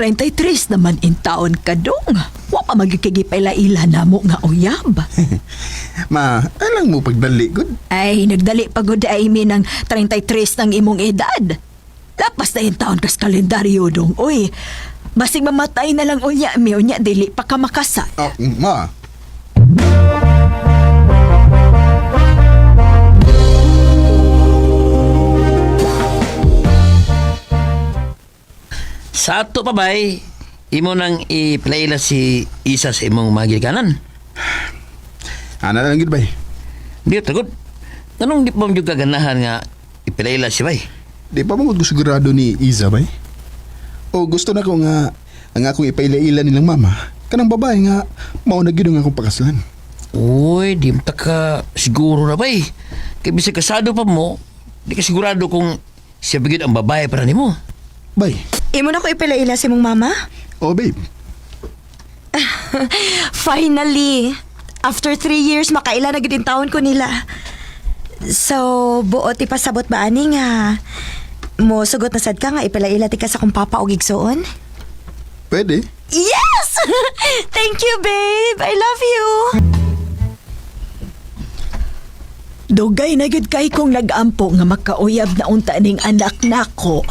33 naman in taon ka dong. Wa pa magkikigipailaila na mo nga uyab. Ma, alang mo pagdali gud. Ay, nagdali pa gud ay mi ng 33 ng imong edad. Lapas na yung taon kas kalendaryo dong, uy. Basig mamatay na lang unya mi, unya dili pa ka makasal. Oh, ma. Sa ato pa bay, imo nang iplayla si Isa sa imong mga gilikanan. Ana na lang gud bay. Di tagod. Anong di pa mo jud kaganahan nga ipilayla si bay? Di pa mo ko sigurado ni Iza bay. O gusto na ko nga ang akong ipaila-ila nilang mama kanang babae nga mao na gyud ang akong pakaslan. Uy, di mo ta ka siguro na bay. Kay bisag kasado pa mo, di ka sigurado kung siya ba gyud ang babae para nimo. Bay. Imo na ko ipilaila si mong mama? Oh babe. Finally! After 3 years, makaila na gid taon ko nila. So, buot ipasabot ba ani nga mo sugot na sad ka nga ipilaila ti ka sa kong papa og igsuon? Pwede. Yes! Thank you, babe. I love you. Dugay na gyud kay kong nag-ampo nga makauyab na unta ning anak nako.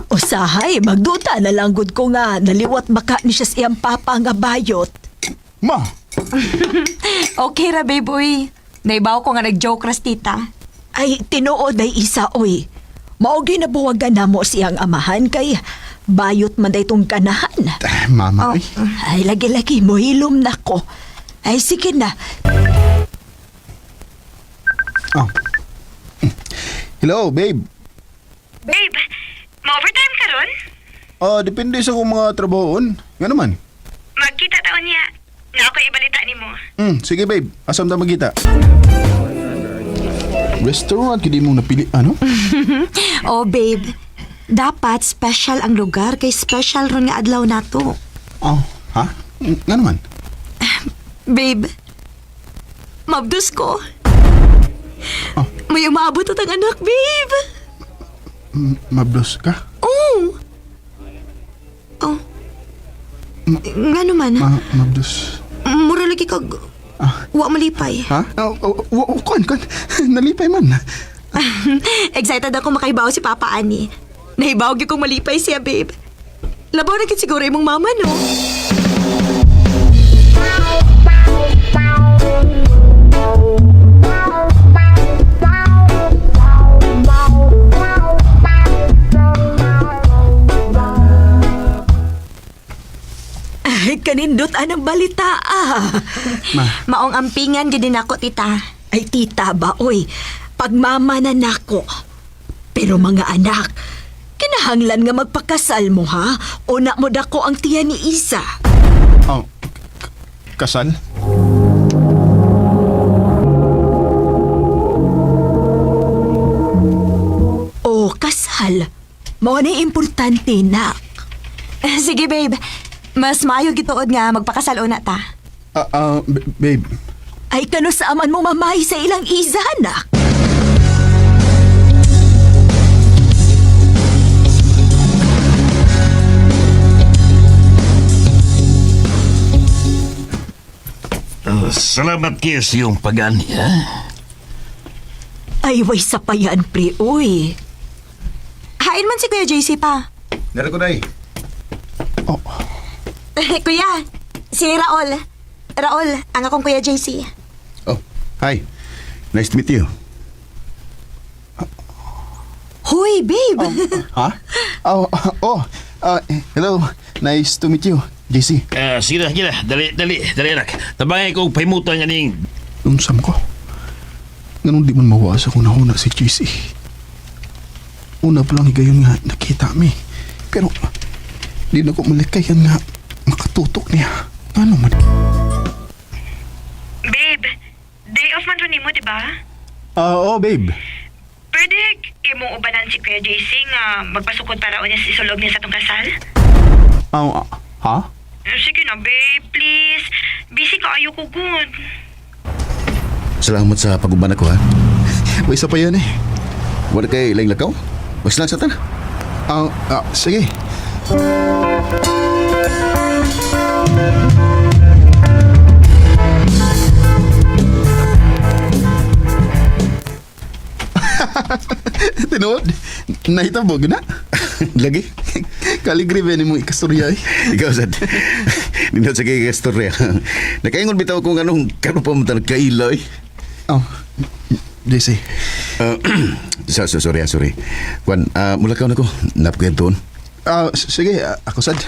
Usahay, magduta na lang gud ko nga naliwat baka ni siya sa iyang papa nga bayot. Ma. Okay ra, babe, uy. Naibaw ko nga nag-joke ras, tita. Ay, tinuod ay isa, oy. Mao ginabuwagan namo siyang amahan kay bayot man day tong ganahan. Ah, mama. Oh. Ay. Ay, lagi-lagi mo hilom nako. Ay, sige na. Oh. Hello, babe. Babe, ma-overtime ka ron? Ah, depende sa kung mga trabahoon. Nga naman. Magkita taon niya. Na ako ibalita nimo. Sige babe, asam ta magkita. Restaurant gid imong napili ano? Oh, babe. Dapat special ang lugar kay special ron nga adlaw nato. Oh, ha? Nga naman. Babe, mabdus ko. Oh. May umaabot at ang anak, babe. Mabdos ka? Oh. Oh. Nga naman, Ma mabdos. mura lagi kag wa malipay. Ha? Oh, oh, oh, oh, kon, kon. Nalipay man. Excited ako makaibaw si Papa Ani. Nahibaw gyud kong malipay siya, babe. Labaw na gid siguro imong mama, no? Ay, kanindot anang balita ah. Ma, Maong ampingan gid din ako, tita. Ay, tita ba, oy. Pagmama na nako. Pero mga anak, kinahanglan nga magpakasal mo ha? Una mo dako ang tiya ni Isa. oh, kasal? O, kasal. Mao ni importante na. Sige, babe. Mas maayo gituod nga magpakasal una ta. Ah, ah, babe. Ay, kano sa aman mo mamay sa ilang Iza, anak. Salamat kayo sa iyong pag-ani, ha? Ay, way sa payan, pre, uy. Hain man si Kuya JC pa. Nara ko day. Oh, Kuya, si Raol. Raol, ang akong Kuya JC. oh, hi. Nice to meet you. Huy, babe. Ha? Oh, oh, ah, hello. Nice to meet you, JC. Sige na, sige na. Dali, dali, dali anak. Tabangay ko pahimutan nga ning Unsam ko. Ganun di man mawa sa kung nahuna si JC. Una pa lang higayon nga nakita mi. Pero di na ko malikayan nga makatutok niya. Ano man? Babe, day off man ron nimo, di ba? Ah, oh, babe. Pwede imong ubanan si Kuya JC nga magpasukod para unya sa isulog niya sa tong kasal? Oh, ah, ha? Sige na, babe, please. Busy ka ayo ko good. Salamat sa pag-uban ako ha. May isa pa yan eh. Wala kay laing lakaw? Mas lang sa tan. Ah, ah, sige. Tinuod, nahitabo gina. Lagi. Kaligri ba ni mo ikastorya eh. Ikaw sad. Nindot sa kay istorya. Nakaingon bitaw kung anong karon pa mo tan kaila eh. Oh, JC. Sorry, sorry. Kwan, mula ka na ko. Napakwentuon. Sige, ako sad.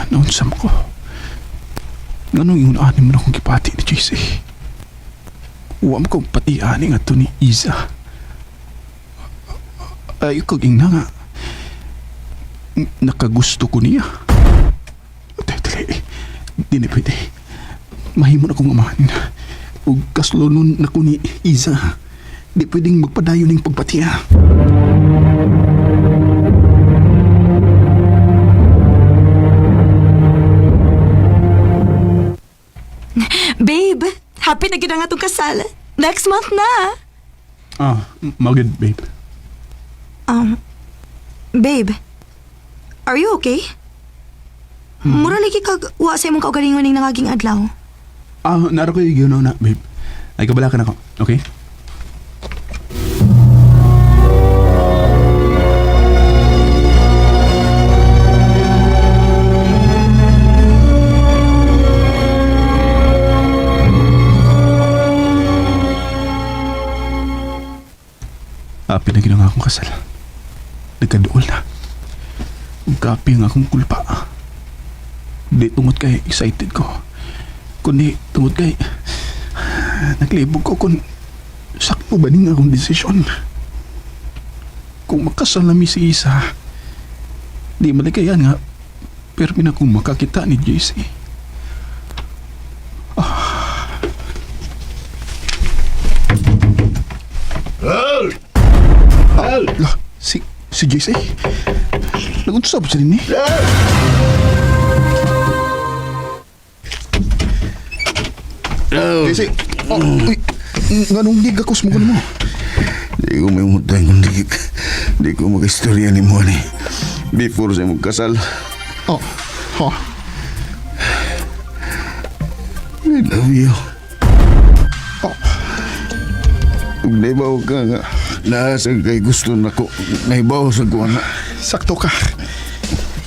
Naunsam ko. Nganong ingon ani man akong gipati ni JC? Uwam kong pati ani nga to ni Iza. Ay, kog ingna nga. Nakagusto ko niya. Dili, di na pwede. Mahimo na kong amahan. Ug kaslonon na ko ni Iza. Di pwedeng magpadayon ning pagpatiya. Babe, happy na gid ang atong kasal. Next month na. Magid, babe. Babe, are you okay? Mura lagi kag wa sa imong kaugalingon ning nangaging adlaw. Naro ko yung na, babe. Ay, kabalakan ako, okay? Pinagin nga akong kasal. Nagkaduol na. Kapi ang akong kulpa. Di tungod kay excited ko. Kundi tungod kay naglibog ko kung sakto ba ning akong desisyon. Kung makasal na mi si Isa, di malikayan nga, pero na akong makakita ni JC. Ah. Lah, si JC? Nagunsab siya din eh. JC, oh, uy, nganong gigakos mo ko mo? Di ko may umutay kung di ko mag-istorya ni mo ni. Before sa imong kasal. Oh, ha? I love you. Oh, Ug naibaw ka nga. Nasa kay gusto nako. Naibaw sa ko na. Sakto ka.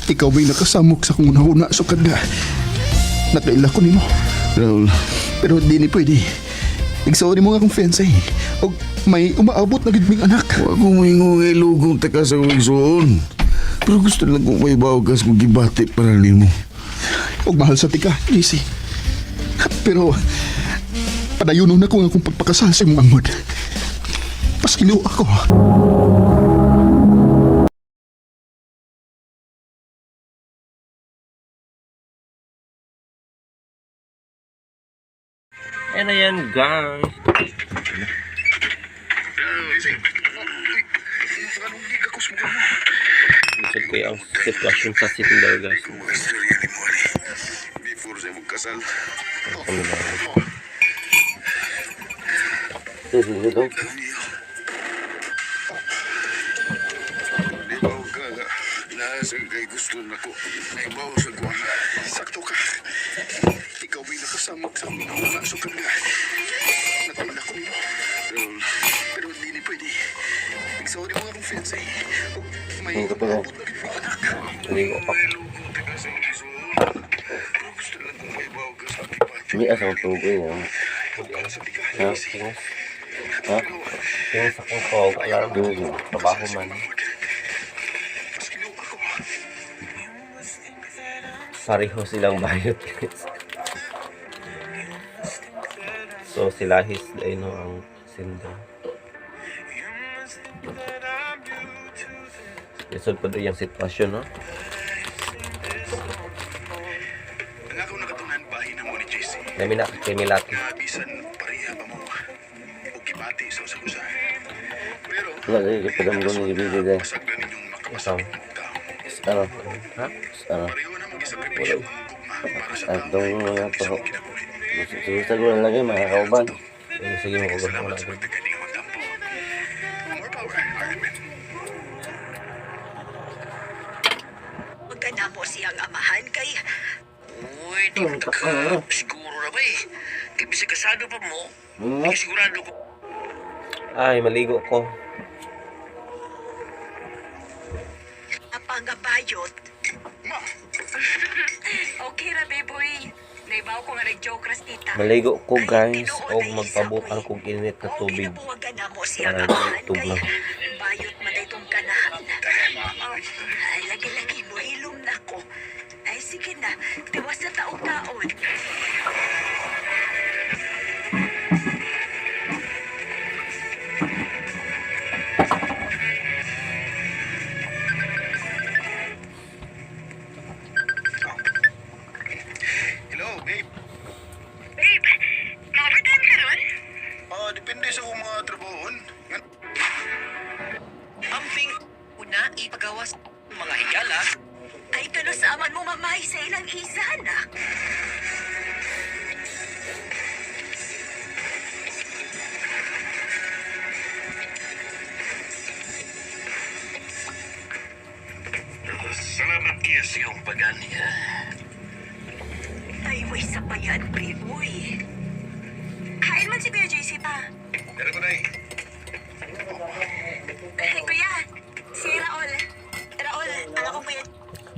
Ikaw ba'y nakasamok sa kong una-una sukad nga? Nakaila ko nimo. Raul, Pero di ni pwede. Igsaw ni mo nga akong fiancé. Og may umaabot na gid ming anak. wa ko moingon nga ilugong taka sa kong igsoon. Pero gusto lang kong maibaw ka sa kong gibati para nimo. Og mahal sa tika, JC. Pero padayon na ko nga akong pagpakasal sa imong angod. Pasilo ako. And ayan guys. Lisod ko yung sitwasyon sa Sitindal guys. Mag-istorya ni mo ni. Before sa imong kasal. Naibaw ka nga. Nasa kay gusto nako. Naibaw sa ko na. Sakto ka. Ikaw ba'y nakasamok sa akong una sukad nga? Nakaila ko nimo. Raul, Pero di ni pwede. Igsaw ni mo nga akong fiancé. Og may umaabot na gid ming anak. Hindi ko pa. ilugong taka sa imong igsoon. Pero gusto lang kong maibaw ka sa kong gibati. Hindi asa tugoy yun. Mahal sa tika, Ha? JC. Ha? Yung sa kong kog, alam trabaho man. Pasilo ako. Pareho silang bayot guys. So sila his ay no ang sinda. Lisod pa doon yung sitwasyon no? Ang akong nakatunan bahin na mo ni JC. Dami na kay Milaki. Nga bisan pareha pa mo og gibati sa usag usa. Pero Wala, ipadamgo ni Bibi dahil. pasag na ninyong makapasakit mo tao. Ano? Ha? Ano? Pareho na mong gisakripisyo ang gugma para sa At tao daw na mga importante sa taho. imong kinabuhi. Siguro na lagi mga kauban. Eh, sige mo kung wala ko. Magana mo siyang amahan kay Uy, di mo ta ka siguro na ba eh. Kay bisag kasado pa mo, di ka sigurado kung Ay, maligo ko. pangabayot. Okay ra, baboy. Naibaw ko nga nag-joke ras tita. Maligo ko guys og magpabukal kog init na tubig. Ginabuwagan na mo siyang Para amahan tubig kay lang. bayot man itong kanahan. Ay, lagi-lagi mo, hilom na ko. Ay, sige na, tiwas na taong taon. Hello, babe. Babe, ma-overtime ka ron? Ah, depende sa akong mga trabahoon. Amping una ipagawas mga higala. Ay, kano sa aman mo mamay sa ilang isa, anak. Salamat kayo sa iyong pag-ani, ha? Ay, way sa bayan, pre, uy. Kain man si Kuya JC pa. Pero ko na eh. Kuya, si Raul. Raul, anak ko Kuya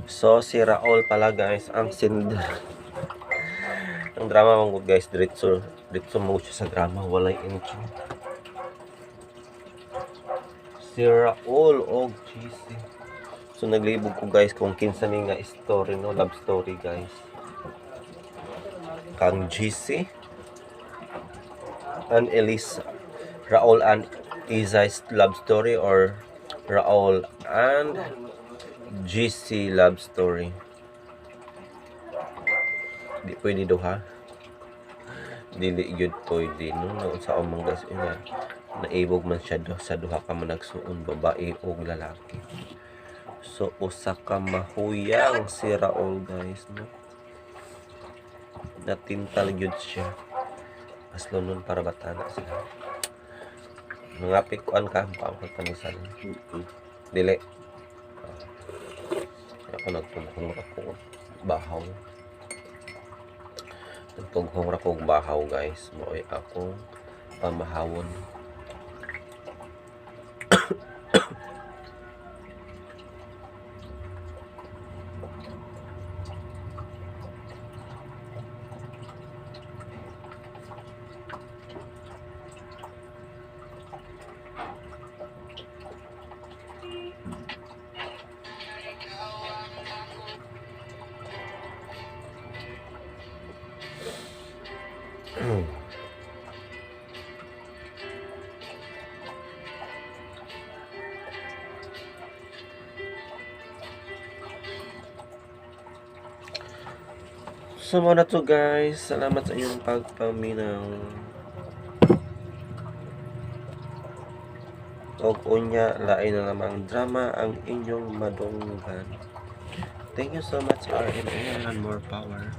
So si Raul pala guys ang sind. Ang drama man gud guys, diretso diretso mo siya sa drama, walay intro. Si Raul og GC. So naglibog ko guys kung kinsa ni nga story no, love story guys. Kang GC and Elisa, Raul and Iza's love story or Raul and GC love story. Di pwede duha. Dili gyud pwede no no sa among guys nga naibog man siya do sa duha ka managsuon babae og lalaki. So usa ka mahuyang si Raul guys no. Natintal gyud siya. Aslo nun para batana sila. Mangapit kuan ka, paang panisan. Dili. Ako nagtughong ra ko bahaw. Nagtughong ra ko og bahaw guys. Maoy akong pamahawon. So mo na to guys. Salamat sa inyong pagpaminaw. Og unya lain na lamang drama ang inyong madunggan. Thank you so much RMA and more power.